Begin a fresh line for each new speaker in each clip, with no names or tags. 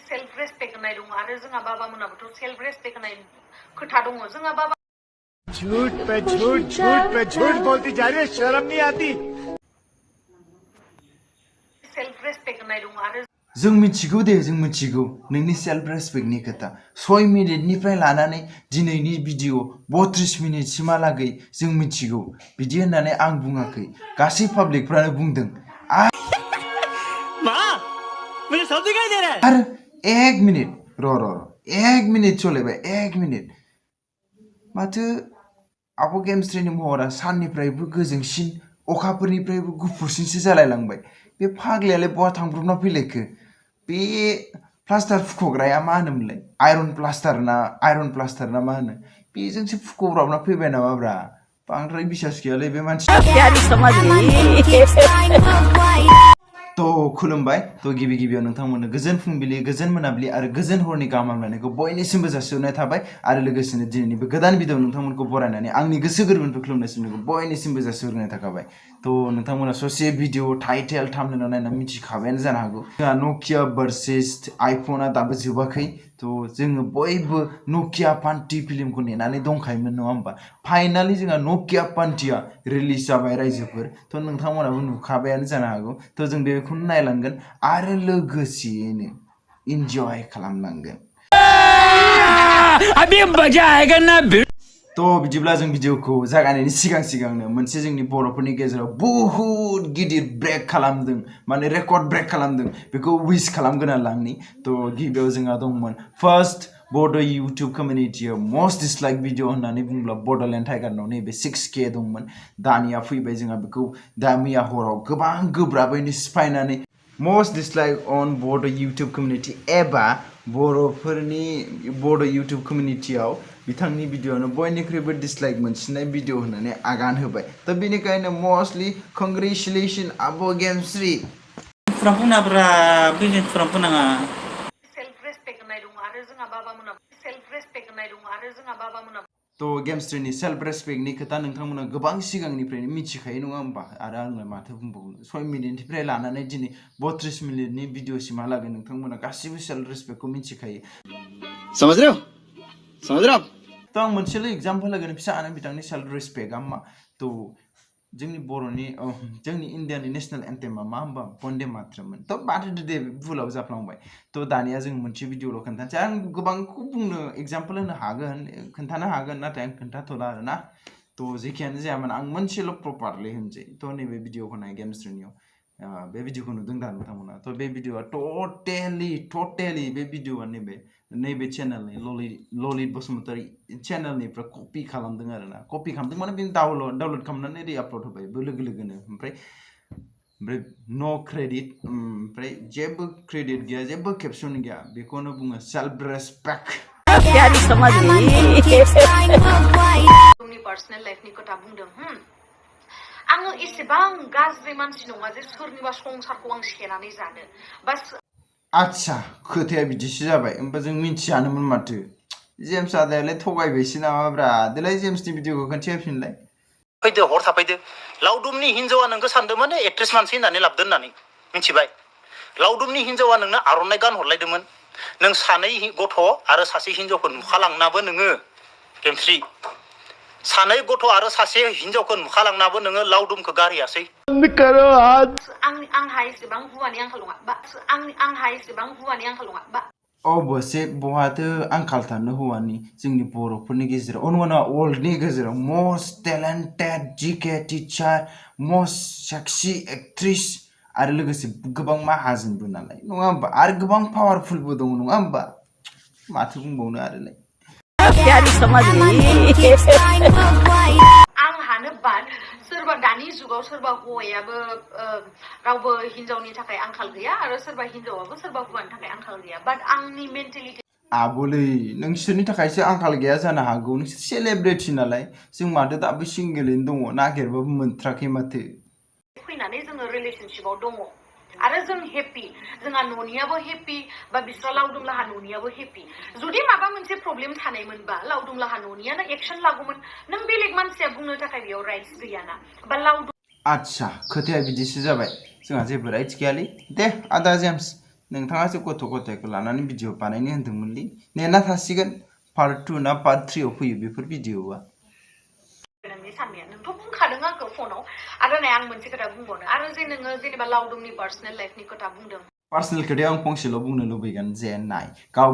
Self respect होननाय दङ आरो जोंहा बाबामोनाबोथ' सेल्फ रेसपेक्ट होननाय खोथा दङ जोंहा बाबा
झूठ पे झूठ बोलती जा रही है शर्म नहीं आती
सेल्फ रेसपेक्ट होननाय दङ आरो
जों मिथिगौ दे जों मिथिगौ नोंनि सेल्फ रेसपेक्टनि खोथा 6 मिनिटनिफ्राय लानानै दिनैनि भिडिअ 32 मिनिटसिमहालागै जों मिथिगौ बिदि होननानै आं बुङाखै गासै पाब्लिकफ्रानो बुंदों आरो 1 मिनिट र 1 मिनिट चलेबाय 1 मिनिट माथो आब' गेमस्रिनि महरा साननिफ्रायबो गोजोंसिन अखाफोरनिफ्रायबो गुफुरसिनसो जालायलांबाय बे फाग्लायालाय बहा थांब्रबना फैलायखो बे प्लास्टार फुख'ग्राया मा होनोमोनलाय आयरन प्लास्टार ना मा होनो बेजोंसो फुख'ब्राबना फैबाय नामाब्रा बांद्राय बिसास गैयालै बे मानसिया तो खुलुमबाय तो गिबियाव नोंथांमोननो गोजोन फुंबिलि गोजोन मोनाबिलि आरो गोजोन हरनि गाहाम हामलायनायखौ बयनिसिमबो जासिहरनाय थाबाय आरो लोगोसेनो दिनैनि बे गोदान भिडिअ नोंथांमोनखौ बरायनानै आंनि गोसो गोरबोनिफ्राय खुलुमनायसिमखौ बयनिसिमबो जासिहरनाय थाखाबाय तो नोंथांमोना ससे भिडिअ टाइटेल थाम्बनेलाव नायना मिथिखाबायानो जानो हागौ जोंहा नकिया भार्सेस आइफनआ दाबो जोबाखै तो जोङो बयबो नकिया पान्टि फिल्मखौ नेनानै दंखायोमोन नङा होमबा फाइनालि जोंहा नकिया पान्टिया रिलिज जाबाय रायजोफोर तो नोंथांमोनाबो नुखाबायानो जानो हागौ तो जों बेखौनो नायलांगोन आरो लोगोसेयैनो इन्जय खालामलांगोन अभी मजा आएगा ना तो बिदिब्ला जों भिडिअखौ जागायनायनि सिगांनो मोनसे जोंनि बर'फोरनि गेजेराव बहुत गिदिर ब्रेक खालामदों माने रेकर्ड ब्रेक खालामदों बेखौ विश खालामगोना लांनि तो गिबियाव जोंहा दंमोन फार्स्ट बड' इउटुब कमिउनिटियाव मस्ट डिसलाइक भिडिअ होननानै बुंब्ला बड'लेण्ड टाइगारनाव नैबे 6K दंमोन दानिया फैबाय जोंहा बेखौ दा मैया हराव गोबां गोब्राबैनो सिफायनानै मस्ट डिसलाइक अन बड' इउटुब कमिउनिटि एबा बर'फोरनि बड' इउटुब कमिउनिटियाव बिथांनि भिडिअ'नो बयनिख्रुइबो डिसलाइक मोनसिननाय भिडिअ होननानै आगान होबाय दा बेनिखायनो मस्टलि कंग्रेचुलेसन आब' गेमस्रि
फ्रामफुनाब्रा बिजनेस फ्रामफुनाङा
सेल्फ रेसपेक्ट होननाय दङ आरो जोंहा बाबामोनाबो सेल्फ रेसपेक्ट होननाय दङ आरो जोंहा बाबामोनाबो
तो गेमस्रिनि सेल्फ रेसपेक्टनि खोथा नोंथांमोना गोबां सिगांनिफ्रायनो मिथिखायो नङा होमबा आरो आंनो माथो बुंबावनो 6 मिनिटनिफ्राय लानानै दिनै 32 मिनिटनि भिडिअसिमहालागै नोंथांमोना गासिबो सेल्फ रेसपेक्टखौ मिथिखायो समझ रहे हो तो आं मोनसेल' एग्जाम्पल होगोन फिसानो बिथांनि सेल्फ रेसपेक्टआ मा तो जोंनि बर'नि जोंनि इन्डियानि नेशनेल एन्थेमा मा होनबा बन्दे मातरममोन तो बाथौ दे भुलाव जाफ्लांबाय तो दानिया जों मोनसे भिडिअल' खोन्थानोसै आं गोबांखौ बुंनो एग्जाम्पल होनो हागोन खोन्थानो हागोन नाथाय आं खोन्थाथ'ला आरोना तो जेखियानो जायामोन आं मोनसेल' प्रपारलि होनसै तो नैबे भिडिअखौ नाय गेमस्रिनियाव बे भिडिअखौ नुदों दा नोंथांमोना तो बे भिडिअआ टटेलि बे भिडिअआ नैबे चेनेलनि ललित बसुमतारी चेनेलनिफ्राय कपि खालामदों आरोना कपि खालामदों माने बेनि डाउनलड खालामनानै रिआपलड होबाय लोगो लोगोनो ओमफ्राय नो क्रेडिट ओमफ्राय जेबो क्रेडिट गैया जेबो केपसन गैया बेखौनो बुङो सेल्फ रेसपेक्ट
जोंनि पार्सनेल लाइफनि खोथा बुंदों आङो एसेबां गाज्रि मानसि नङा जे सोरनिबा संसारखौ आं सेनानै जानो बास
आच्छा खोथाया बिदिसो जाबाय होमबा जों मिथियानोमोन माथो जेम्स आदायालाय थगायबायसो नामाब्रा देलाय जेम्सनि भिडिअखौ खोन्थिफिनलाय
फैदो हर थाफैदो लावदुमनि हिन्जावा नोंखौ सानदोंमोन एक्ट्रेस मानसि होननानै लाबदो होननानै मिथिबाय लावदुमनि हिन्जावा नोंनो आर'नाइ गान हरलायदोंमोन नों सानै गथ' आरो सासे हिन्जावखौ नुखालांनाबो नोङो गेमस्रि सानै गथ' आरो सासे हिन्जावखौ नुखालांनाबो नोङो लावदुमखौ गारियासै आंहा एसेबां हुवानि आंखाल नङा
अबसे बहाथो आंखाल थानो हौवानि जोंनि बर'फोरनि गेजेराव नङा वर्ल्डनि गेजेराव मस्ट टेलेन्टेड जिके टिचार मस्ट सेक्सि एक्ट्रेस आरो लोगोसे गोबां माहाजोनबो नालाय नङा होमबा आरो गोबां पावारफुलबो दङ नङा होमबा माथो बुंबावनो आरोलाय
आंहानो बाद सोरबा दानि जुगाव सोरबा हौवायाबो रावबो हिन्जावनि थाखाय आंखाल गैया आरो सोरबा हिन्जावाबो सोरबा हौवानि थाखाय आंखाल गैया बाट आंनि मेन्टेलिटि
आबोलै नोंसोरनि थाखायसो आंखाल गैया जानो हागौ नोंसोर सेलिब्रिटि नालाय जों माथो दाबो सिंगेलैनो दङ नागिरबाबो मोनथ्राखै माथो
फैनानै जोङो रिलेशनशिपआव दङ आरो जों हेपि जोंहा न'नियाबो हेपि बा बिस्रा लावदुमलाहा न'नियाबो हेपि जुदि माबा मोनसे प्रब्लेम थानायमोनबा लावदुमलाहा न'नियानो एक्शन लागौमोन नों बेलेग मानसिया बुंनो थाखाय बेयाव राइट्स गैयाना बा लावदुम
आच्छा खोथाया बिदिसो जाबाय जोंहा जेबो राइट्स गैयालै दे आदा जेम्स नोंथाङासो गथ' गथायखौ लानानै भिडिअ बानायनो होन्दोंमोनलै नेना थासिगोन पार्ट 2 ना पार्ट 3 आव फैयो बेफोर भिडिअआ
नोंनि साननाया नोंथ' बुंखादों आंखौ फनाव आरो नै आं मोनसे खोथा बुंबावनो आरो जे नोङो जेनेबा लावदुमनि पार्सनेल लाइफनि खोथा बुंदों
पार्सनेल खोथायाव आं फंसेल' बुंनो लुबैगोन जे नाय गाव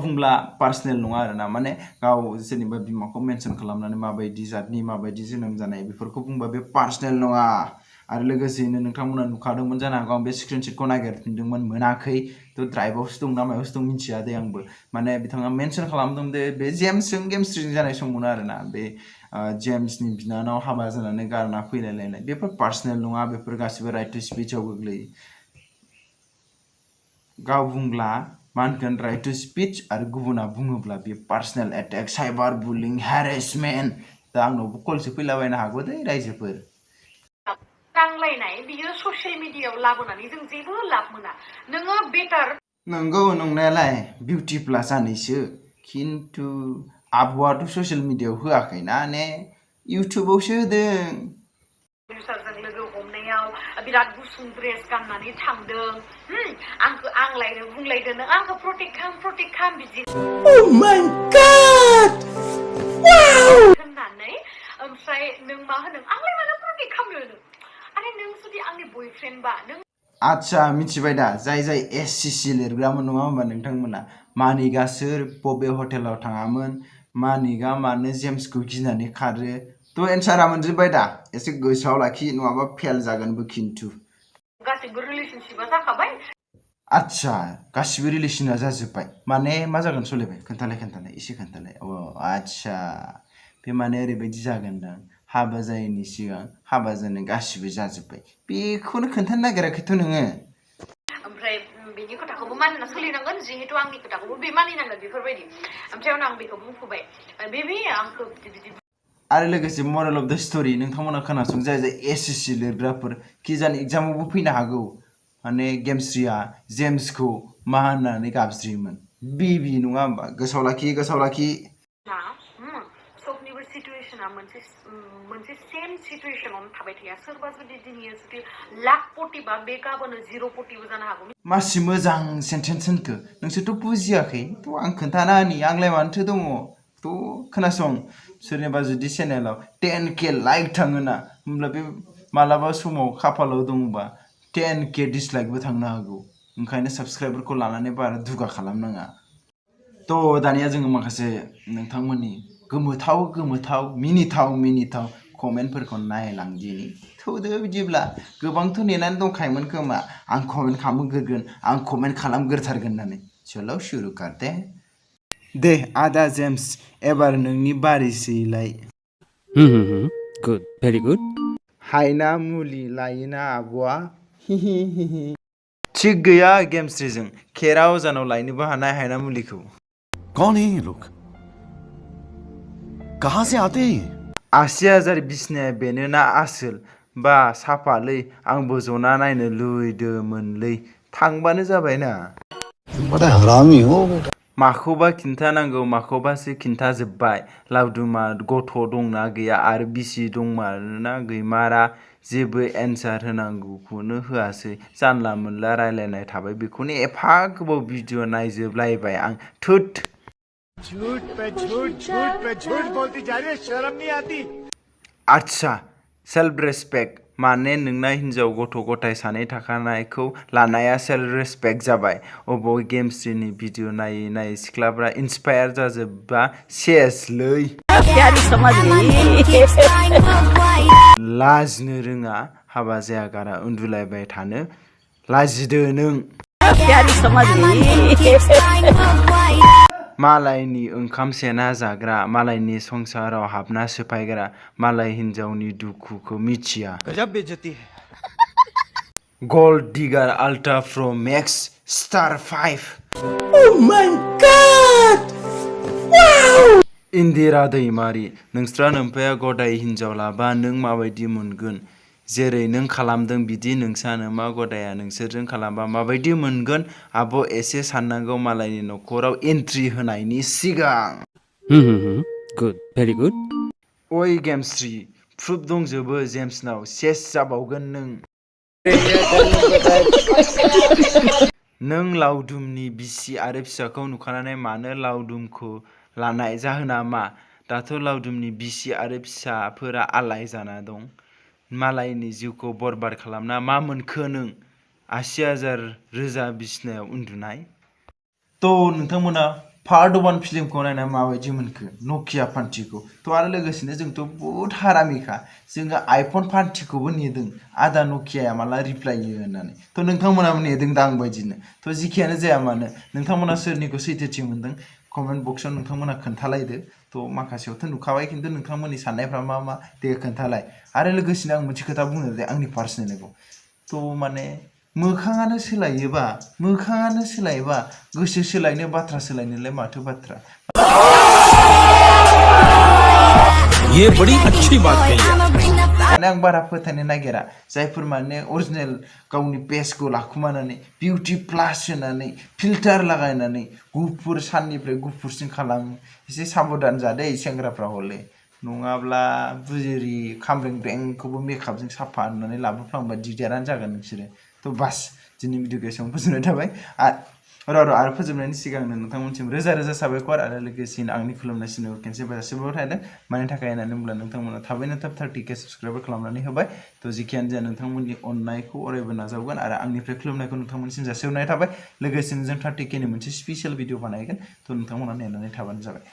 बुंब्ला पार्सनेल नङा आरोना माने गाव जेनेबा बिमाखौ मेनसन खालामनानै माबायदि जातनि माबायदि जोनोम जानाय बेफोरखौ बुंबा बे पार्सनेल नङा आरो लोगोसेयैनो नोंथांमोना नुखादोंमोन जानो हागौ आं बे स्क्रिनशटखौ नागिरफिनदोंमोन मोनाखै थ' ड्राइभआवसो दं ना मायावसो दं मिथिया दे आंबो माने बिथाङा मेनसन खालामदों दे बे जेम्सजों गेमस्रिजों जानाय समावनो आरोना बे जेम्सनि बिनानाव हाबा जानानै गारना फैलायलायनाय बेफोर पार्सनेल नङा बेफोर गासिबो राइट टु स्पिचआव गोग्लैयो गाव बुंब्ला मा होनगोन राइट टु स्पिच आरो गुबुना बुङोब्ला बे personal attack cyber bullying harassment दा आंनावबो कलसो फैलाबायनो हागौ दे रायजोफोर
नांलायनाय बियो ससियेल मिडियायाव लाबोनानै जों जेबो लाब मोना नोङो बेटार
नंगौ नंनायालाय बिउटि प्लास सानैसो खिन्थु आब'आथ' ससियेल मिडियायाव होआखैना ने इउटुबावसो होदों
प्रडिउसारजों लोगो हमनायाव बिराद गुसुं ड्रेस गाननानै थांदों आंखौ आंलायनो बुंलायदों नों आंखौ प्रटेक्ट खालाम बिदि होननानै ओमफ्राय नों मा होनो आंलाय मानो प्रटेक्ट खालामनो आरे नों जुदि आंनि बयफ्रेन्डबा नों
आच्छा मिथिबाय दा जाय एससिसि लिरग्रामोन नङा होमबा नोंथांमोना मानिगा सोर बबे हटेलाव थाङामोन मानिगा मानो जेम्सखौ गिनानै खारो थ' एन्सारा मोनजोब्बाय दा एसे गोसोआव लाखि नङाबा फेल जागोनबो खिन्थु
गासिबो रिलेशनशिपआ जाखाबाय
आच्छा गासिबो रिलेसना जाजोब्बाय माने मा जागोन सलिबाय खोन्थालाय एसे खोन्थालाय अ आच्छा बे माने ओरैबायदि जागोनदां हाबा जायैनि सिगां हाबा जानाय गासिबो जाजोब्बाय बेखौनो खोन्थानो नागिराखैथ' नोङो
ओमफ्राय बेनि खोथाखौबो मानिना सोलिनांगोन जिहेतु आंनि खोथाखौबो बे मानिनांगोन बेफोरबायदि ओमफ्राय उनाव आं बेखौ बुंफुबाय बेबि आंखौ बिदि
आरो लोगोसे मरेल अफ द स्ट'रि नोंथांमोना खोनासं जाय एसएससि लिरग्राफोर खिजान एग्जामावबो फैनो हागौ माने गेमस्रिया जेम्सखौ मा होननानै गाबज्रियोमोन बिबि नङा होमबा गोसोआव लाखि
ना सबनिबो सिटुएसना मोनसे सेम सिटुएसनावनो थाबाय थाया सोरबा जुदि दिनै जुदि लाख पटिबा बे गाबोनो 0 पटिबो जानो हागौ
मासि मोजां सेन्टेन्स होनखो नोंसोरथ' बुजियाखै थ' आं खोन्थाना होनि आंलाय मानोथो दङ थ' खोनासं सोरनिबा जुदि चेनेलाव 10K लाइक थाङोना होमब्ला बे मालाबा समाव खाफालाव दंबा 10K डिसलाइकबो थांनो हागौ ओंखायनो साबस्क्राइबारखौ लानानै बारा दुगा खालामनाङा थ' दानिया जोङो माखासे नोंथांमोननि गोमोथाव मिनिथाव कमेन्टफोरखौ नायलांदिनि थौदो बिदिब्ला गोबांथ' नेनानै दंखायोमोन खोमा आं कमेन्ट खालामग्रोथारगोन होननानै चलो शुरू करते दे आदा जेम्स एबार नोंनि बारिसैलाय
गुड भेरी गुड
हायना मुलि लायोना आब'आ थिग गैया गेमस्रिजों खेरा अजानाव लायनोबो हानाय हायना मुलिखौ
कौन है ये लोग कहां से आते हैं
80,000 बिसनाया बेनोना आसोल बा साफालै आंबो जना नायनो लुबैदोंमोनलै थांबानो जाबायना
बड़ा हरामी हो बेटा
माखौबा खिन्थानांगौ माखौबासो खिन्थाजोब्बाय लावदुमा गथ' दंना गैया आरो बिसि दंमारोना गैमारा जेबो एन्सार होनांगौखौनो होआसै जानला मोनला रायलायनाय थाबाय बेखौनो एफा गोबाव भिडिअ नायजोबलायबाय आं थुत
झूठ पे झूठ बोलती जा रही है शर्म नहीं आती
आच्छा सेल्फ रेसपेक्ट माने नोंना हिन्जाव गथ' गथाय सानै थाखानायखौ लानाया सेल्फ रेसपेक्ट जाबाय अबाव गेमस्रिनि भिडिअ नायै सिख्लाफ्रा इन्सपायार जाजोबबा सेसलै लाजिनो रोङा हाबा जायागारा उन्दुलायबाय थानो लाजिदो नों मालायनि ओंखाम सेना जाग्रा मालायनि संसाराव हाबना सोफायग्रा मालाय हिन्जावनि दुखुखौ मिथिया
गजब बेइज्जती है
gold digger ultra pro max star 5 Oh my god wow Indira Daimari नोंस्रा नोम्फाया गदाय हिन्जाव लाबा नों माबायदि मोनगोन जेरै नों खालामदों बिदि नोंसानो मा गदाया नोंसोरजों खालामबा माबायदि मोनगोन आब' एसे साननांगौ मालायनि न'खराव एन्ट्रि होनायनि सिगां
गुड भेरी गुड
ओइ गेमस्रि प्रुफ दंजोबो जेम्सनाव सेस जाबावगोन नों नों लावदुमनि बिसि आरो फिसाखौ नुखानानै मानो लावदुमखौ लानाय जाहोना मा? दाथ' लावदुमनि बिसि आरो फिसाफोरा आलाय जाना दं। मालायनि जिउखौ बरबाद खालामना मा मोनखो नों? 80,000 रोजा बिसिनायाव उन्दुनाय। थ' नोंथांमोना पार्ट 1 फिल्मखौ नायना माबायदि मोनखो नकिया फान्थिखौ? थ' आरो लोगोसेनो जोंथ' बहुद हारामिखा जोङो आइफन फान्थिखौबो नेदों आदा नकियाया माला रिप्लाय होयो होननानै। थ' नोंथांमोनाबो नेदों दा आं बायदिनो। थ' जिखियानो जाया मानो नोंथांमोना सोरनिखौ सैथोथि मोनदों कमेन्ट बक्सआव नोंथांमोना खोन्थालायदो। थ' माखासेयावथ' नुखाबाय खिन्थु नोंथांमोननि साननायफ्रा मा मा दे खोन्थालाय। आरो लोगोसेनो आं मोनसे खोथा बुंनो दे आंनि पार्सनेलखौ। थ' माने मोखाङानो सोलायोबा गोसो सोलायनो बाथ्रा सोलायनोलाय माथो बाथ्रा।
ये बड़ी अच्छी बात कही है।
माने आं बारा फोथायनो नागिरा जायफोर माने अरिजिनेल गावनि पेजखौ लाखुमानानै बिउटि प्लास होनानै फिल्टार लागायनानै गुफुर साननिफ्राय गुफुरसिन खालामो एसे साबधान जादे सेंग्राफ्रा हले नङाब्ला बुजिरि खामब्रेंब्रेंखौबो मेकआपजों साफा होननानै लाबोफ्लांबा दिगदारानो जागोन नोंसोरो। थ' बास दिनै भिडिअखौ एसेयावनो फोजोबनाय थाबाय आरो फोजोबनायनि सिगांनो नोंथांमोनसिम रोजा रोजा साबायखर आरो लोगोसेनो आंनि खुलुमनाय सिनखौ खेनसे जासिहरबाय थादों। मानि थाखाय होननानै बुंब्ला नोंथांमोना थाबैनो थाब 30K साबस्क्राइबार खालामनानै होबाय। थ' जिखियानो जाया नोंथांमोननि अननायखौ अरायबो नाजावगोन आरो आंनिफ्राय खुलुमनायखौ नोंथांमोनसिम जासिहरनाय थाबाय। लोगोसेनो जों 30Kनि मोनसे स्पेसियेल भिडिअ बानायगोन। थ' नोंथांमोना नेनानै थाबानो जाबाय।